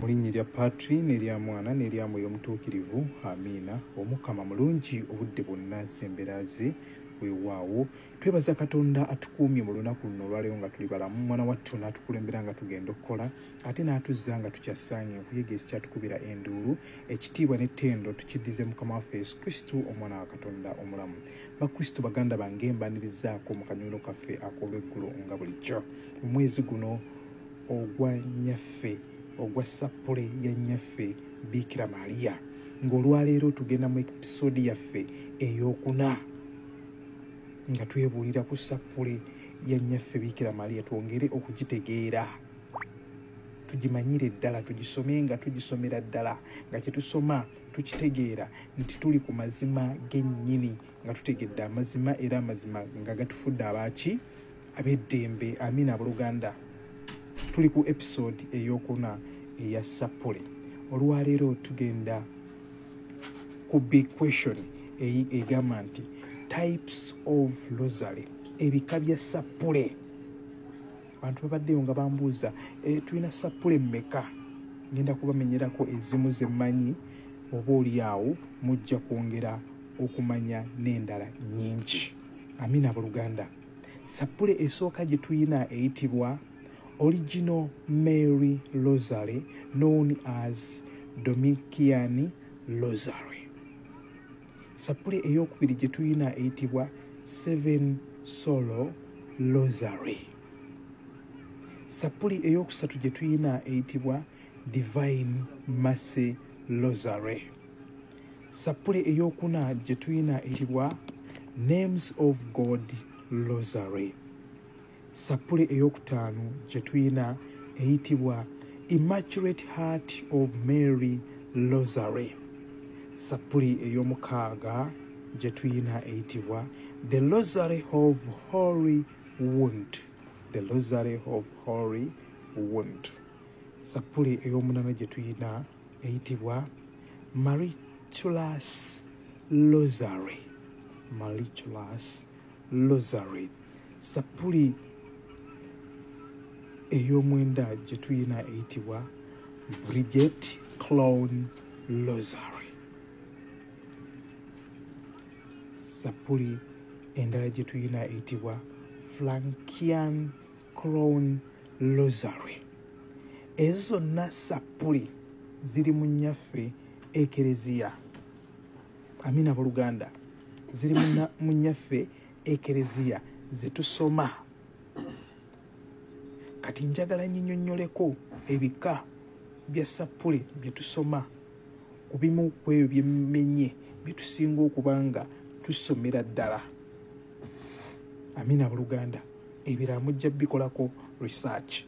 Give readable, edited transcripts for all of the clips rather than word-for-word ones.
Mu linnya erya Patri n'erya Mwana n'erya Mwoyo Omutuukirivu, amiina. Omukama mulungi obudde bwonna, z'embeera ze weewaawo. Twebaza Katonda atukuumye mu lunaku luno olwaleero nga tuli balamu, mwana wattu n'atukulembera nga tugenda okukola, ate n'atuzza nga tukyasaanye okuyega ekikyatukubira enduulu. Ekitiibwa n'ettendo tukiddize Mukama waffe Yesu Kristu, Omwana wa Katonda omulamu. Bakristu baganda bange, mbanirizaako mu kanyumiro kaffe ak'olweggulo nga bulijjo mu mwezi guno ogwa nnyaffe, ogwa sappule ya nnyaffe Biikira Maria, ng'olwaleero tugenda mu episodi yaffe ey'okuna nga twebuulira ku sappule ya nnyaffe Biikira Maria, twongere okugitegeera, tugimanyire ddala, tugisome nga tugisomera ddala, nga kye tusoma tukitegeera nti tuli ku mazima gennyini, nga tutegedde amazima, era amazima nga gatufudde abaaki ab'eddembe. Amiina. Abooluganda, tuli ku episode ey'okuna eya sappule. Olwaleero tugenda ku big question egamba nti types of rosary, ebika bya sappule. Abantu babaddeyo nga bambuuza, tulina sappule mmeka? Ngenda kubamenyerako ezimu zemmanyi, oba oli awo mujja kwongera okumanya n'endala nnyingi. Amiina. Abooluganda, sappule esooka gye tuyina eyitibwa Original Mary Rosary, known as Domitian Rosary. Sappule ey'okubiri gye tuyina eyitibwa Seven Sorrow Rosary. Sappule ey'okusatu gye tuyina eyitibwa Divine Mercy Rosary. Sappule ey'okuna gye tuyina eyitibwa Names of God Rosary. Sappule ey'okutaano gye tuyina eyitibwa Immaculate Heart of Mary Rosary. Sappule ey'omukaaga gye tuyina eyitibwa The Rosary of Holy Wound, The Rosary of Holy Wound. Sappule ey'omunaana gye tuyina eyitibwa Miraculous Rosary, Miraculous Rosary. Sappuli ey'omwenda gye tuyina eyitibwa Bridget Crown Rosary. Sappuli endala gye tuyina eyitibwa Frankian Crown Rosary. Ezo zonna sappuli ziri mu nnyaffe Ekereziya. Amina. Abooluganda, ziri mu nnyaffe Ekereziya ze tusoma. Kati njagala nyinyonnyoleko ebika bya sappule bye tusoma, ku bimu ku ebyo byemmenye bye tusinga okuba nga tusomera ddala. Amina. Abooluganda, ebirala mujja bikolako research.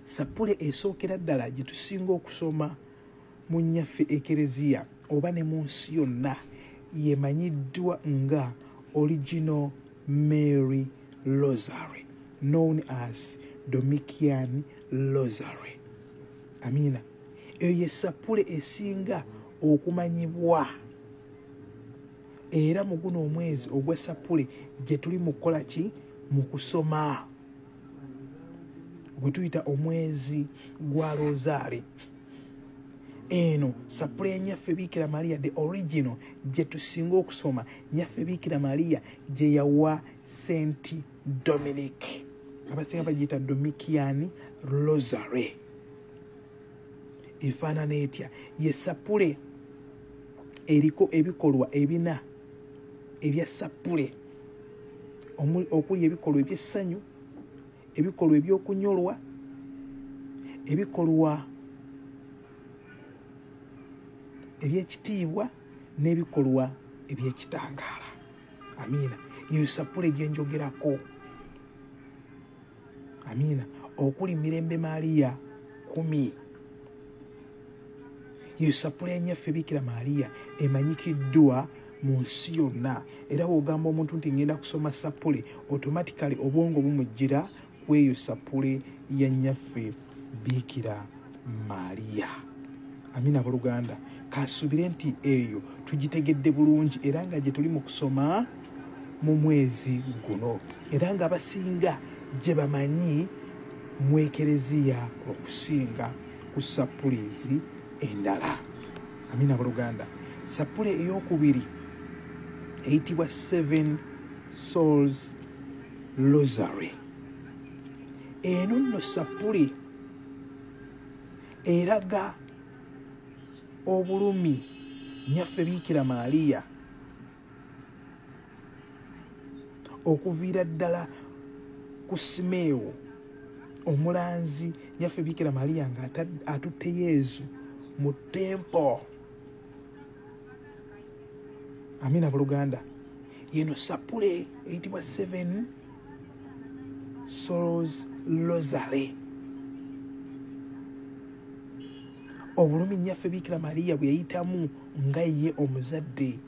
Sappule esookera ddala gye tusinga okusoma mu nnyaffe Ekereziya oba ne mu nsi yonna yemanyiddwa nga Original Mary Rosary, known as Domitian Rosary. Amina. Eyo ye sappule esinga okumanyibwa, era mu guno omwezi ogwa sappule gye tuli mu kukola ki, mu kusoma, gwe tuyita omwezi gwa rosaale. Eno sappule ya Nyaffe Biikira Maria, the original, gye tusinga okusoma, Nyaffe Biikira Maria gye yawa Saint Dominic. Abasinga bagiyita Domitian Rosary. Efaanana etya? Ye sappule eriko ebikolwa ebina ebya sappule, okuli ebikolwa ebyessanyu, ebikolwa ebyokunyolwa, ebikolwa ebyekitiibwa n'ebikolwa ebyekitangaala. Amiina. Eyo sappule gyenjogerako. Amiina. Okuli Mirembe Maria 10. Eyo sappule ya Nnyaffe Biikira Maria emanyikiddwa mu nsi yonna, era bw'ogamba omuntu nti ngenda kusoma sappule, automatically obwongo bumujjira ku eyo sappule ya Nnyaffe Biikira Maria. Amina. Abooluganda, kasuubire nti eyo tugitegedde bulungi, era nga gye tuli mu kusoma mu mwezi guno, era nga abasinga gye bamanyi mu Ekereziya okusinga ku sappulizi endala. Amina abooluganda. Sappule eyokubiri eyitibwa Seven Souls Rosary. Eno nno sappule eraga obulumi Nnyaffe Biikira Maria okuviira ddala ku Simeewo omulanzi Nnyaffe Biikira Maria nga atutte Yezu mu tempo. Amina abooluganda. Yeno sappule eyitibwa Seven Souls Rosary. Obulumi Nnyaffe Biikira Maria bwe yayitamu nga ye omuzadde.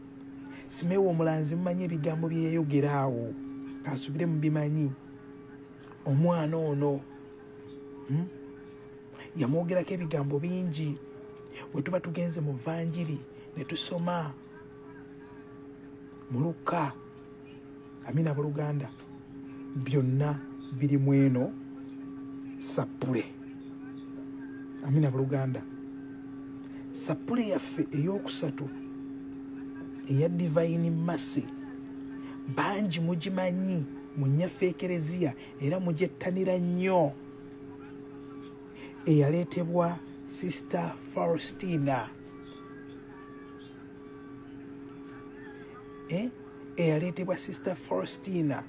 Simeewo omulanzi mumanyi ebigambo bye yayogera awo, kansubire mubimanyi. Omwana ono yamwogerako ebigambo bingi. Bwe tuba tugenze mu Vanjiri ne tusoma mu Luka, amina abooluganda, byonna biri mu eno sappule. Amina abooluganda. Sappule yaffe eyokusatu eya Divine Mercy bangi mugimanyi mu Nnyaffe Ekereziya era mugyettanira nnyo, eyaleetebwa Sister Faustina. Eyaleetebwa Sister Faustina,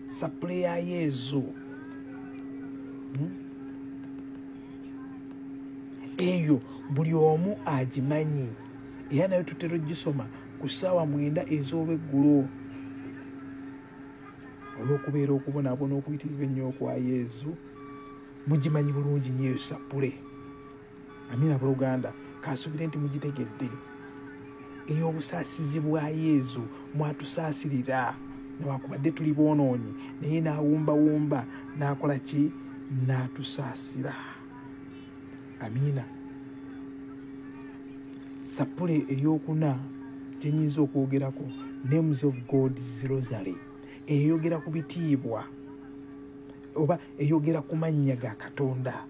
sappule ya Yezu. Eyo buli omu agimanyi era nayo tutera ogisoma ku ssaawa 9 ez'olweggulo olw'okubeera okubonaabona okuyitiriva ennyo okwa Yezu. Mugimanyi bulungi nnyo eyo sappule. Amina abooluganda, kansubire nti mugitegedde. Ey'obusaasizi bwa Yezu mwatusaasirira newankubadde tuli boonoonyi, naye n'awumbawumba n'akola ki? N'atusaasira. Amina. Sappule eyokuna gye nnyinza okwogerako, Names of God's Rosary, eyogera ku bitiibwa oba eyogera ku mannya ga Katonda.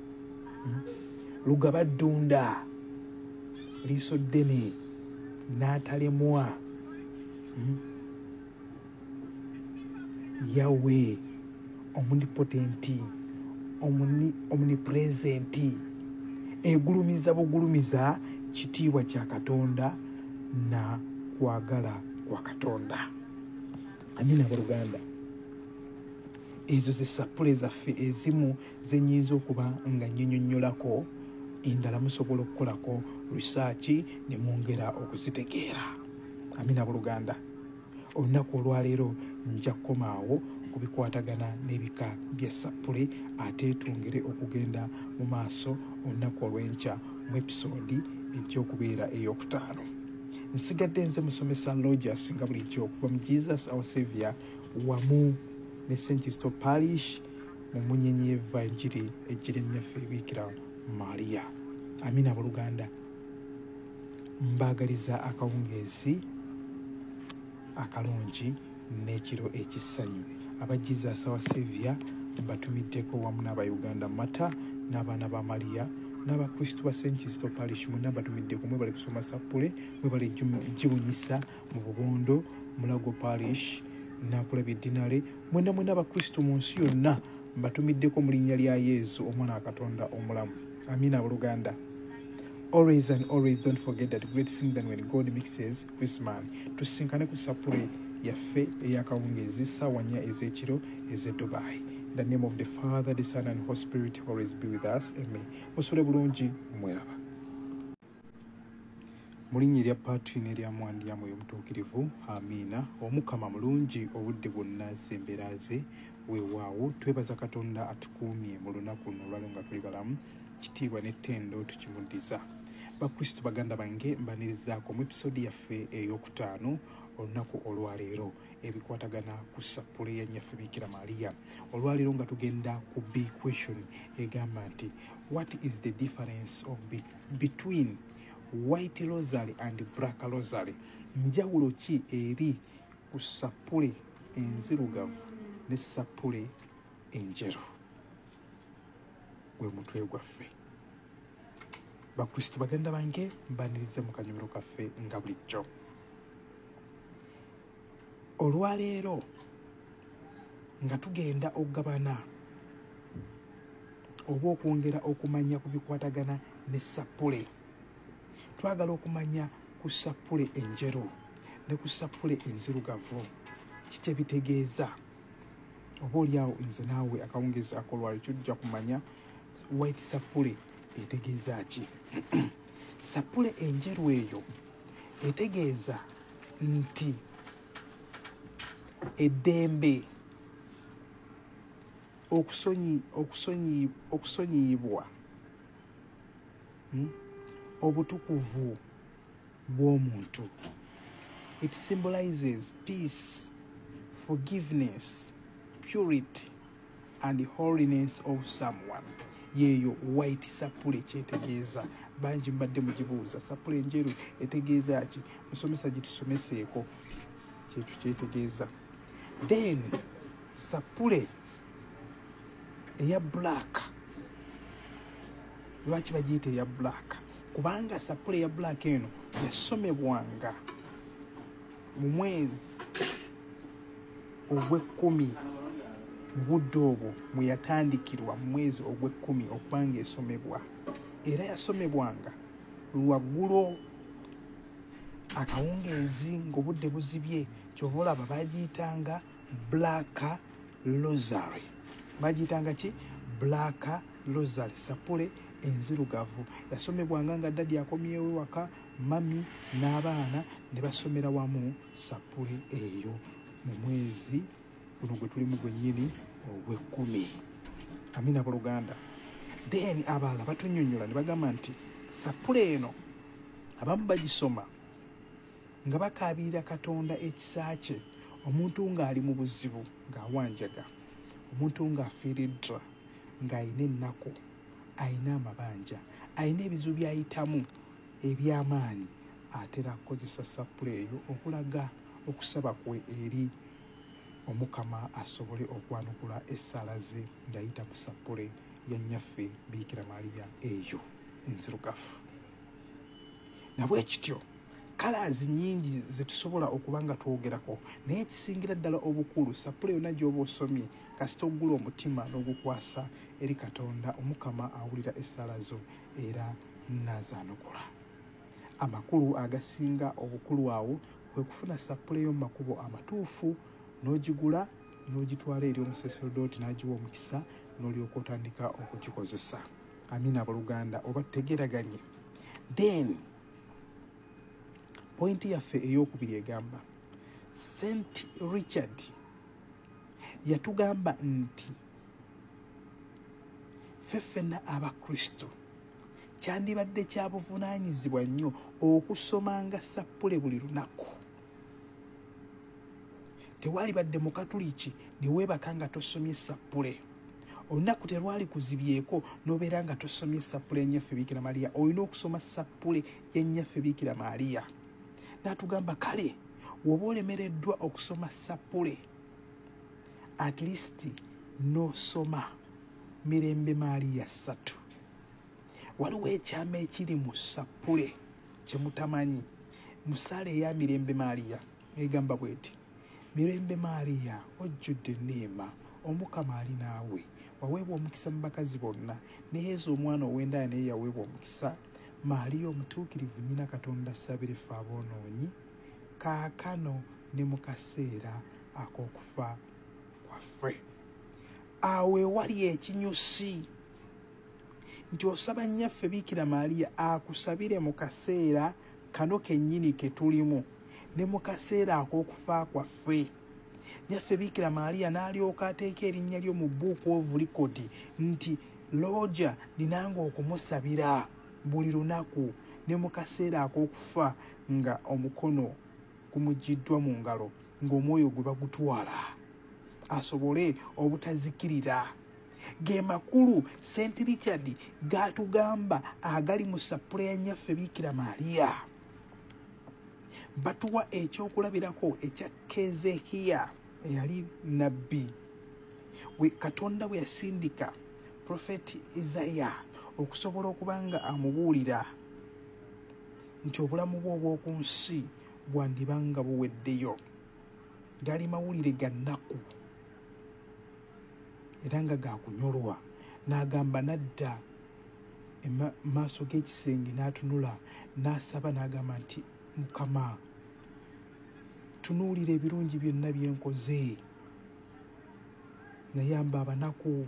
Lugaba Ddunda, liiso ddene n'atalemwa, Yahweh omnipotent, omnipresent, egulumiza bugulumiza kitiibwa kya Katonda na kwagala kwa Katonda. Amina abooluganda. Ezo ze sappule zaffe ezimu ze nnyinza okuba nga nnyinnyonnyolako, endala musobola okukolako research ne mwongera okuzitegeera. Amina abooluganda. Olunaku olwaleero nja kukomaawo ku bikwatagana n'ebika bya sappule, ate twongere okugenda mu maaso olunaku olw'enkya mu episode ejja okubeera eyokutaano. Nsigadde nze musomesa Rogers nga bulijjo okuva mu Jesus Our Savior wamu ne St. Kizito Parish mu Munyenye y'Evanjiri ejjira Nnyaffe Biikira Maria. Amina abooluganda. Mbaagaliza akawungeezi akalungi n'ekiro ekissanyu. Aba Jesus Our Savior mbatumiddeko wamu n'aba Uganda Mata n'abaana ba Maria n'abakristu ba St. Kizito Parish mwenna mbatumiddeko. Mwebale kusoma sappule, mwebale gibunyisa mu Bubondo, Mulago Parish, Nakulabye Dinale, mwenna mwenna abakristu mu nsi yonna mbatumiddeko mu linnya lya Yezu omwana wa Katonda omulamu. Amina abooluganda. Always and always don't forget that great thing than when God mixes with man. Tusinkane ku sappule yaffe ey'akawungeezi ssaawa 4 ez'ekiro ez'e Dubai. In the name of the Father, the Son and Holy Spirit, always be with us. Amen. Musule bulungi, mweraba. Mu linnya erya Patri n'erya Mwana n'erya Mwoyo Mutuukirivu, amiina. Omukama mulungi obudde bwonna z'embeera ze, weewaawo. Twebaza Katonda atukuumye mu lunaku luno olwaleero nga tuli balamu. Kitiibwa n'ettendo tukimuddiza. Bakristu baganda bange, mbanirizaako mu episode yaffe eyokutaano olunaku olwaleero ebikwatagana ku sappule ya Nnyaffe Biikira Maria. Olwaleero nga tugenda ku big question egamba nti what is the difference of between white rosary and black rosary? Njawulo ki eri ku sappule enzirugavu ne sappule enjeru? Gwe mutwe gwaffe. Bakristo baganda bange, mbanirize mu kanyumiro kaffe nga bulijjo. Olwaleero nga tugenda okugabana oba okwongera okumanya ku bikwatagana ne sappule. Twagala okumanya ku sappule enjeru ne ku sappule enzirugavu, kiki ebitegeeza. Oba oliawo nze naawe akawungeezi akolwali tujja kumanya white sappule etegeeza ki. Sappule enjeru eyo etegeeza nti eddembe, okusonyiyibwa, obutukuvu bw'omuntu. It symbolizes peace, forgiveness, purity and holiness of someone. Yeeyo white sappule kyetegeeza. Bangi mbadde mugibuuza, sappule enjeru etegeeza ki? Musomesa gitusomeseeko, kyekyo kyetegeeza. Then sappule eya black, lwaki bagiyita eya black? Kubanga sappule eya black eno yasomebwanga mu mwezi ogw'ekkumi, mu budde obwo mwe yatandikirwa mu mwezi ogw'ekkumi okubanga esomebwa. Era yasomebwanga lwaggulo akawungeezi ng'obudde buzibye, kyova olaba bagiyitanga black rosary. Bagiyitanga ki? Black rosary, sappule enzirugavu. Yasomebwanga nga ddadi akomyewo waka, mami n'abaana ne basomera wamu sappule eyo mu mwezi guno gwe tulimu gwennyini ogw'ekkumi. Amina abooluganda. Then abalala batunnyonnyola ne bagamba nti sappule eno abamu bagisoma nga bakaabirira Katonda ekisa kye, omuntu ng'ali mu buzibu, ng'awanjaga, omuntu ng'afiiriddwa, ng'alina ennaku, alina amabanja, alina ebizibu by'ayitamu eby'amaanyi, atera kukozesa sappule eyo okulaga okusaba kwe eri Omukama asobole okwanukula essaala ze ng'ayita ku sappule ya nnyaffe Biikira Maria eyo enzirugavu. Nabwe kityo kalaazi nnyingi ze tusobola okuba nga twogerako, naye ekisingira ddala obukulu, sappule yonna gy'oba osomye, kasita oggula omutima n'ogukwasa eri Katonda, Omukama awulira essaala zo era n'azaanukula. Amakulu agasinga obukulu awo kwe kufuna sappule yo mu makubo amatuufu, n'ogigula n'ogitwala eri omusaserdooti n'agiwa omukisa, n'olyoka otandika okugikozesa. Amina abooluganda, oba tutegeeraganye. Then pointi yaffe ey'okubiri egamba St Richard yatugamba nti ffe ffenna Abakristo kyandibadde kya buvunaanyizibwa nnyo okusomanga sappule buli lunaku. Tewalibadde mukatuliki ne weebaka nga tosomye sappule. Olunaku terwali kuzibyeko n'obeera nga tosomye sappule ya nnyaffe Biikira Maria. Olina okusoma sappule ya nnyaffe Biikira Maria. N'atugamba kale woba olemereddwa okusoma sappule, at least n'osoma Mirembe Maria 3. Waliwo ekyama ekiri mu sappule kye mutamanyi. Mu ssaala eya Mirembe Maria egamba bw'eti: Mirembe Maria, ojjudde enneema, Omukama ali naawe, waweebwa omukisa mu bakazi bonna, ne Yezu omwana ow'endaaya naye yaweebwa omukisa. Maria omutuukirivu nnyina Katonda, ssabire ffe aboonoonyi, kaakano ne mu kaseera ak'okufa kwaffe. Awo ewali ekinyusi nti osaba nnyaffe Biikira Maria akusabire mu kaseera kano kennyini ke tulimu ne mu kaseera ak'okufa kwaffe. Nnyaffe Biikira Maria n'alyoka ateeka erinnya lyo mu book of record nti Roger ninanga okumusabira buli lunaku ne mu kaseera ak'okufa nga omukono gumuggiddwa mu ngalo, ng'omwoyo gwe bagutwala asobole obutazikirira. Ge makulu St Richard g'atugamba agali mu sappule ya nnyaffe Biikira Maria. Batuwa ekyokulabirako ekya Kezekiya eyali nabbi we Katonda bwe yasindika Profeti Isaya okusobola okuba nga amubuulira nti obulamu bwe obw'oku nsi bwandiba nga buweddeyo. Gaali mawulire ga nnaku era nga gakunyolwa. N'agamba n'adda maaso g'ekisenge n'atunula n'asaba n'agamba nti Mukama, tunuulira ebirungi byonna bye nkoze, nayamba abanaku,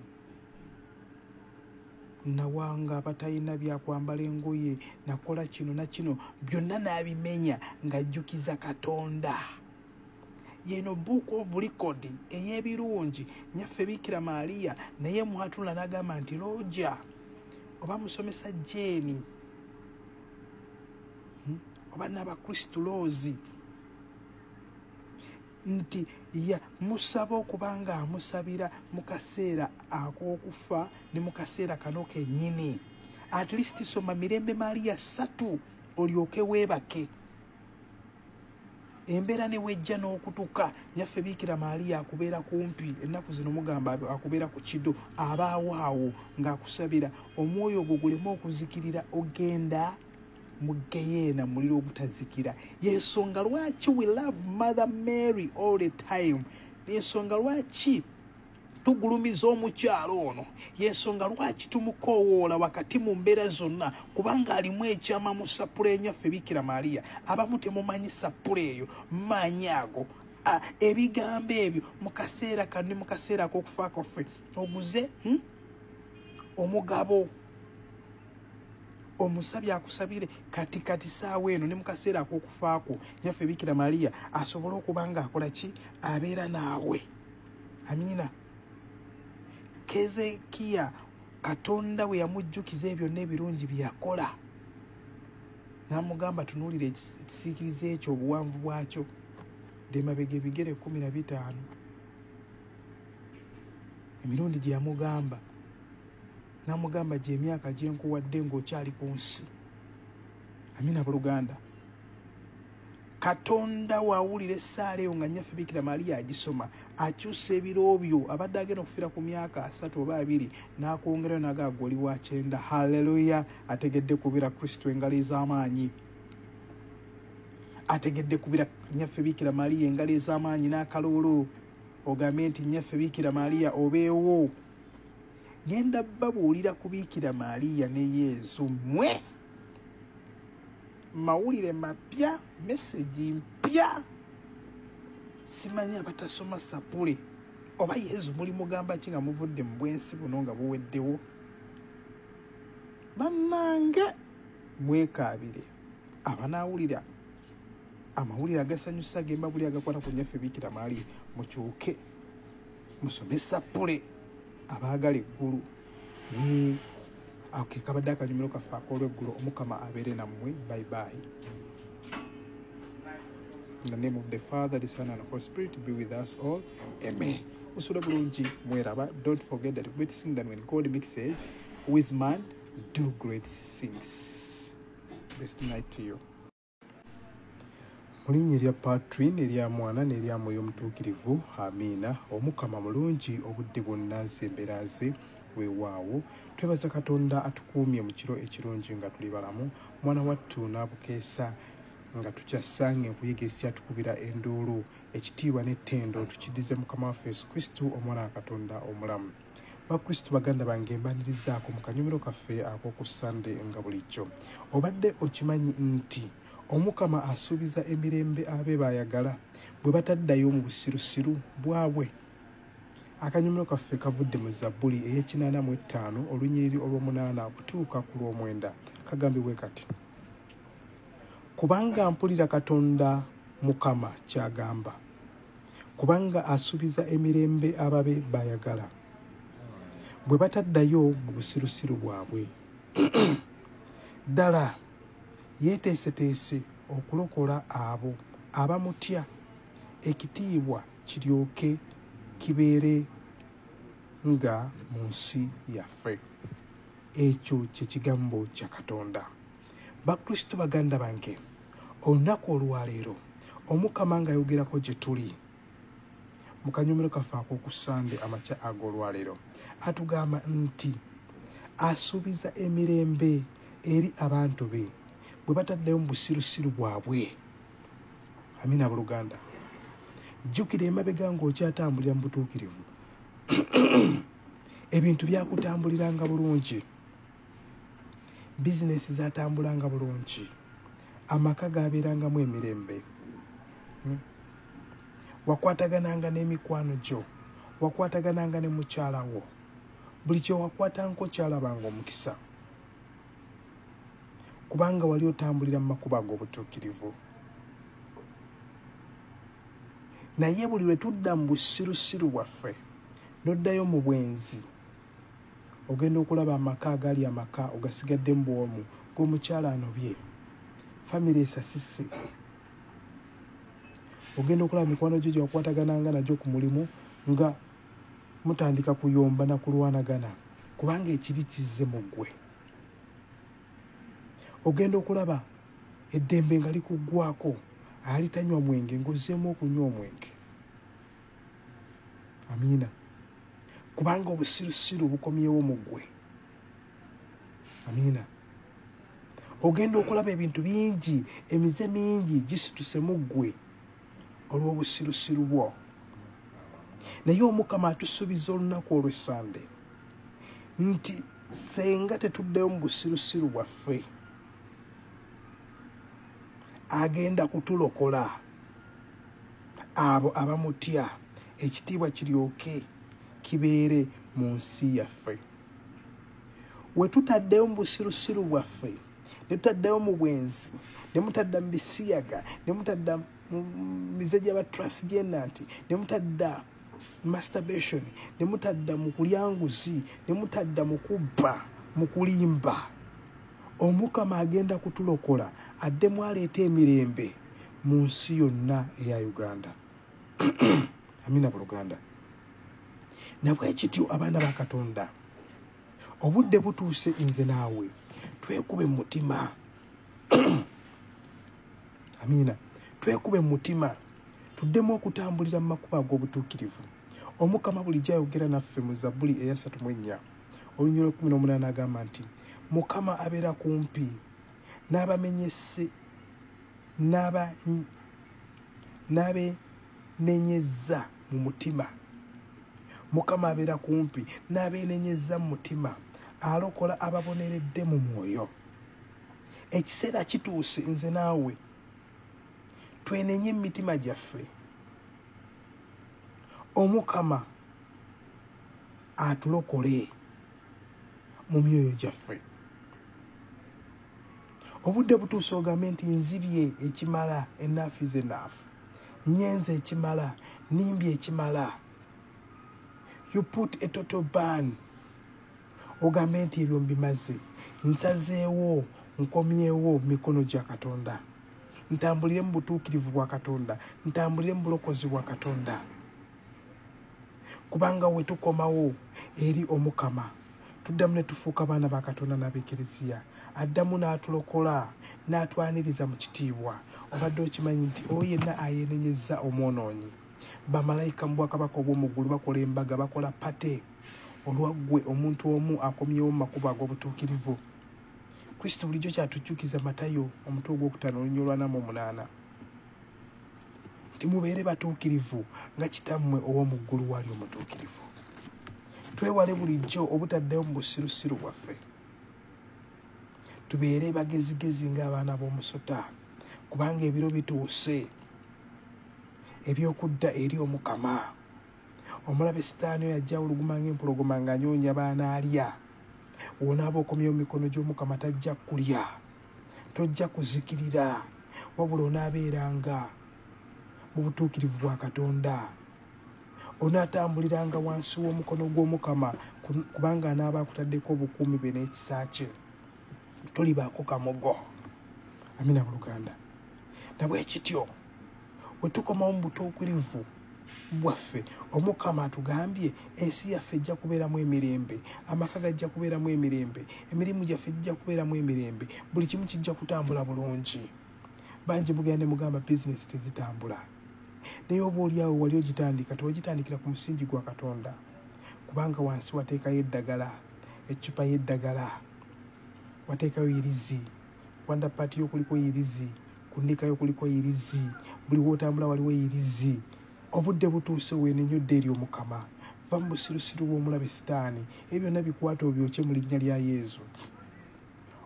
nawanga abatalina byakwambala engoye, nakola kino na kino, byonna n'abimenya ng'ajjukiza Katonda. Yeno book of record ey'ebirungi nyaffe Bikira Maria naye mwatula n'agamba nti Roger oba musomesa Jane oba n'Abakristu Loozi nti ya musaba okuba nga amusabira mu kaseera ak'okufa ne mu kaseera kano kennyini. At least soma Mirembe Maria 3 olyoke weebake. Embeera ne wejja n'okutuka nyaffe Bikira Maria akubeera kumpi ennaku zino mugamba akubeera ku kido abaawo awo ng'akusabira omwoyo ogwo guleme okuzikirira ogenda mu geyeena muliro ogutazikira. Yensonga lwaki we love Mother Mary all the time. Yensonga lwaki tugulumiza omukyalo ono. Yensonga lwaki tumukoowoola wakati mu mbeera zonna, kubanga alimu ekyama mu sapule enyaffe Bikira Maria. Abamu temumanyi sapule eyo, maanyi ago ebigambo ebyo mu kaseera kano ne mu kaseera ak'okufa kwaffe. Oguze omugabo omusabye akusabire kati kati saawa eno ne mu kaseera ak'okufaako nyaffe Bikira Maria asobole okuba nga akola ki, abeera naawe. Amiina. Kezekiya Katonda bwe yamujjukiza ebyo byonna ebirungi bye yakola n'amugamba tunuulira ekisiikirize ekyo obuwanvu bwakyo demabega ebigere 15 emirundi gye yamugamba n'amugamba gy'emyaka gye nkuwadde ng'okyali ku nsi. Amina abooluganda. Katonda wawulira essaala eyo nga nnyaffe Bikira Maria agisoma akyusa ebiro byo. Abadde agenda okufiira ku myaka 3 oba 2 n'akwongerayo n'agamba oli wa 90. Haleluya! Ategedde kubira Kristo engalo ez'amaanyi, ategedde kubira nnyaffe Bikira Maria engalo ez'amaanyi n'akaloolo, ogambe nti nnyaffe Bikira Maria obeewo. Ngenda babuulira ku Bikira Maria ne Yezu mmwe mawulire mapya, meseji mpya. Simanyi abatasoma sapule oba Yezu muli mugamba ki nga muvudde mu bwensi buno nga buweddewo. Bannange mwekaabire abanaawulira amawulire agasanyusa gemba buli agakwata ku nnyaffe Bikira Maria, mukyuke musome sapule abaagala eggulu. Okay, kabadde akanyumiro kaffe ak'olweggulo. Omukama abeere nammwe. Bye bye. In the name of the Father, the Son, and the Holy Spirit be with us all. Amen. Musula bulungi mweraba. Don't forget that great thing that when God mixes with man, do great things. Best night to you. Mu linnya erya Patri n'erya Mwana n'erya Mwoyo Omutuukirivu, amiina. Omukama mulungi obudde bwonna nze ze weewaawo. Twebaza Katonda atukuumye mu kiro ekirungi nga tuli balamu. Mwana wattu n'abukeesa nga tukyasanga enkuyege ezikyatukubira enduulu. Ekitiibwa n'ettendo tukiddize Mukama waffe Yesu Kristo omwana wa Katonda omulamu. Bakristu baganda bange, mbanirizaako mu kanyumiro kaffe ak'oku Sande nga bulijjo. Obadde okimanyi nti Omukama asuubiza emirembe abe baayagala bwe bataddayo mu busirusiru bwabwe? Akanyumiro kaffe kavudde mu Zabbuli ey'e85 olunyiriri olw'omunaana okutuuka ku lw'omwenda. Kagambibwe kati: kubanga mpulira Katonda Mukama ky'agamba, kubanga asuubiza emirembe ababe baayagala bwe bataddayo mu busirusiru bwabwe. Ddala yeeteeseteese okulokola abo abamutya, ekitiibwa kiryoke kibeere nga mu nsi yaffe. Ekyo kye kigambo kya Katonda. Bakristo baganda bange, olunaku olwaleero Omukama ng'ayogerako gye tuli mu kanyumiro kaffe ak'oku Sande amakya ag'olwaleero atugamba nti Asuubiza emirembe eri abantu be bwe bataddeyo mu busirusiru bwabwe. Amina abooluganda. Jjukira emabega ng'okyatambulira mu butuukirivu, ebintu byakutambuliranga bulungi, bizinesi zatambulanga bulungi, amaka gabeerangamu emirembe, wakwatagananga n'emikwano gyo, wakwatagananga ne mukyala wo, buli kyewakwatangako kyalabanga omukisa, kubanga wali otambulira mu makubo ag'obutuukirivu. Naye buli lwe tudda mu busirusiru bwaffe n'oddayo mu bwenzi, ogenda okulaba amaka agali amaka ogasigadde mu bwomu g'omukyala anobye, famire esasise. Ogenda okulaba mikwano gyo gye wakwatagananga nagyo ku mulimu nga mutandika kuyomba na kulwanagana, kubanga ekibi kizze mu ggwe. Ogenda okulaba eddembe nga likuggwako, alitanywa mwenge ng'ozzeemu okunywa omwenge. Amiina. Kubanga obusirusiru bukomyewo mu ggwe. Amiina. Ogenda okulaba ebintu bingi, emize mingi gisituse mu ggwe olw'obusirusiru bwo. Naye Omukama atusuubiza olunaku olw'Essande nti senga tetuddeyo mu busirusiru bwaffe, agenda kutulokola abo abamutya, ekitiibwa kiryoke kibeere mu nsi yaffe. We tutaddeyo mu busirusiru bwaffe, ne tutaddeyo mu bwenzi, ne mutadda mu bisiyaga, ne mutadda mu mize gy'aba transgender, ne mutadda masturbation, ne mutadda mu kulya nguzi, ne mutadda mu kubba, mu kulimba, Omukama agenda kutulokola addemu aleete emirembe mu nsi yonna eya Uganda. Amina buluganda. Nabwe kityo abaana ba Katonda, obudde butuuse nze naawe twekube mu mutima. Amina. Twekube mu mutima, tuddemu okutambulira mu makubo ag'obutuukirivu. Omukama bulijjo ayogera naffe mu Zabbuli eya 34 olunyiriri 18, agamba nti Mukama abeera kumpi n'abamenyese n'abenenyeza mu mutima. Mukama abeera kumpi n'abeenenyeza mu mutima, alokola ababoneredde mu mwoyo. Ekiseera kituuse nze naawe twenenye emitima gyaffe, Omukama atulokole mu myoyo gyaffe. Obudde butuuse ogambe nti nzibye ekimala, enough is enough, nyenze ekimala, nimbye ekimala. You put a total ban, ogambe nti ebyo mbimaze, nsazeewo, nkomyewo mikono gya Katonda, ntambulire mu butuukirivu bwa Katonda, ntambulire mu bulokozi bwa Katonda. Kubanga we tukomawo eri Omukama, tuddamu ne tufuuka baana ba Katonda n'abeekereziya, addamu n'atulokola n'atwaniriza mu kitiibwa. Obadde okimanyi nti oyo yenna ayenenyezza omwonoonyi, bamalayika mu bwakabaka obw'omu ggulu bakola embaga, bakola party olwa ggwe omuntu omu akomyewo mu makubo ag'obutuukirivu. Kristo bulijjo kyatujjukiza Matayo omutwe ogwokutaano olunyiriri lwa 48 nti mubeere batuukirivu nga kitammwe ow'omu ggulu wali omutuukirivu. Twewale bulijjo obutaddeyo mu busirusiru bwaffe, tubeere bagezigezi ng'abaana b'omusota, kubanga ebiro bituuse eby'okudda eri Omukama. Omulabe Sitaani oyo ajja oluguma ng'empologoma ng'anyoonya baanaalya. W'onaaba okomyewo mu mikono gy'Omukama tajja kulya, tojja kuzikirira, wabula onaabeeranga mu butuukirivu bwa Katonda. Onaatambuliranga wansi w'omukono gw'Omukama, kubanga anaaba akutaddeko obukuumi bwe n'ekisa kye, tolibaako kamogo. Amina buluganda. Nabwe kityo we tukomawo mu butuukirivu bwaffe, Omukama atugambye ensi yaffe ejja kubeeramu emirembe, amaka gajja kubeeramu emirembe, emirimu gyaffe gijja kubeeramu emirembe, buli kimu kijja kutambula bulungi. Bangi mugenda ne mugamba bizinesi tezitambula, naye oba oliawo wali ogitandika, tewagitandikira ku musingi gwa Katonda, kubanga wansi wateekayo eddagala Eccupa y'eddagala wateekayo yirizi, wanda paati yo kuliko yirizi, ku nnika yo kuliko yirizi, buli wootambula waliwo yirizi. Obudde butuuse weenenye odde eri Omukama. Va mu busirusiru bw'omulabe Sitaani. Ebyo byonna bikwate obyokye mu linnya lya Yezu.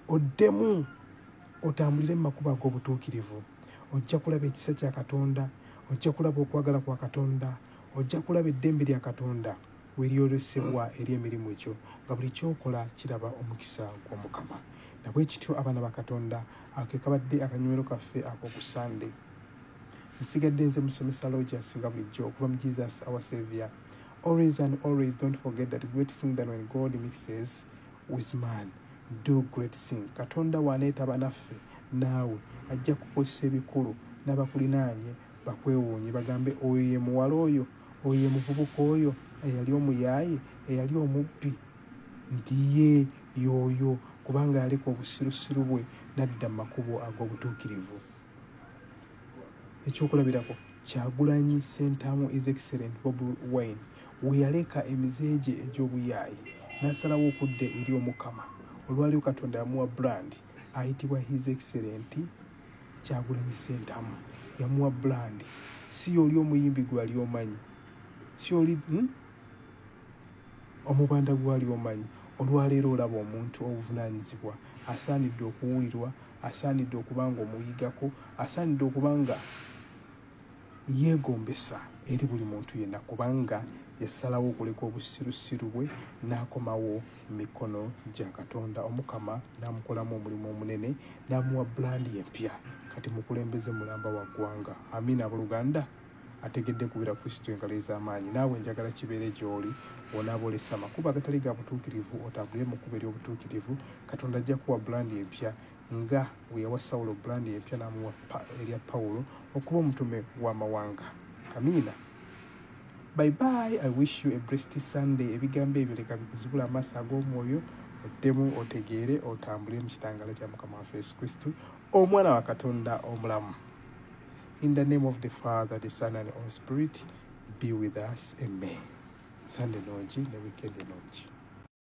Oddemu otambulire mu makubo ag'obutuukirivu. Ojja kulaba ekisa kya Katonda, ojja kulaba okwagala kwa Katonda, ojja kulaba eddembe lya Katonda weryolesebwa eri emirimu gyo, nga buli kyokola kiraba omukisa gw'Omukama. Na bwe kityo abaana ba Katonda, ako kabadde akanywero kaffe ak'oku Sande. Nsigadde nze musomesa Lojas nga bulijjo okuva mu Jesus Our Savior. Always and always don't forget that great thing that when God mixes with man, do great thing. Katonda w'aneetaba naffe naawe ajja kukozesa ebikulu n'abakulinaanye bakwewuunye bagambe oyo ye muwala oyo, oyo ye muvubuka oyo eyali omuyaaye, eyali omubbi, nti ye y'oyo, kubanga yaleka obusirusiru bwe n'adda mu makubo ag'obutuukirivu. Ekyokulabirako Kyagulanyi Ssentamu His Excellent Bobi Wine we yaleka emize gye egy'obuyaaye n'asalawo okudda eri Omukama. Olwaliwo Katonda yamuwa brand ayitibwa His Excellent Kyagulanyi Ssentamu, yamuwa brand. Si oli omuyimbi gwali omanyi, si oli omubanda gwali omanyi. Olwaleero olaba omuntu obuvunaanyizibwa asaanidde okuwulirwa, asaanidde okuba nga omuyigako, asaanidde okuba nga yeegombesa eri buli muntu yenna, kubanga yasalawo okuleka obusirusiru bwe n'akomawo mu mikono gya Katonda. Omukama n'amukolamu omulimu omunene n'amuwa bulandi empya. Kati mukulembeze mulamba wa ggwanga. Amiina. Abooluganda, ategedde kubira Kristo engalo ez'amaanyi. Naawe njagala kibeere gy'oli, onaaba olesa amakubo agatali ga butuukirivu otambulire mu kkubo ery'obutuukirivu. Katonda ajja kuwa bulandi empya nga bwe yawa Sawulo bulandi empya n'amuwa erya Pawulo okuba omutume w'amawanga. Amiina. Bye bye. I wish you a blessed Sunday. Ebigambo ebyo leka bikuzibula amaaso ag'omwoyo, oddemu otegeere, otambulire mu kitangaala kya Mukama waffe Yesu Kristo, omwana wa Katonda omulamu. In the name of the Father, the Son and the Holy Spirit be with us. Amen. Sunday nungi ne weekend nungi.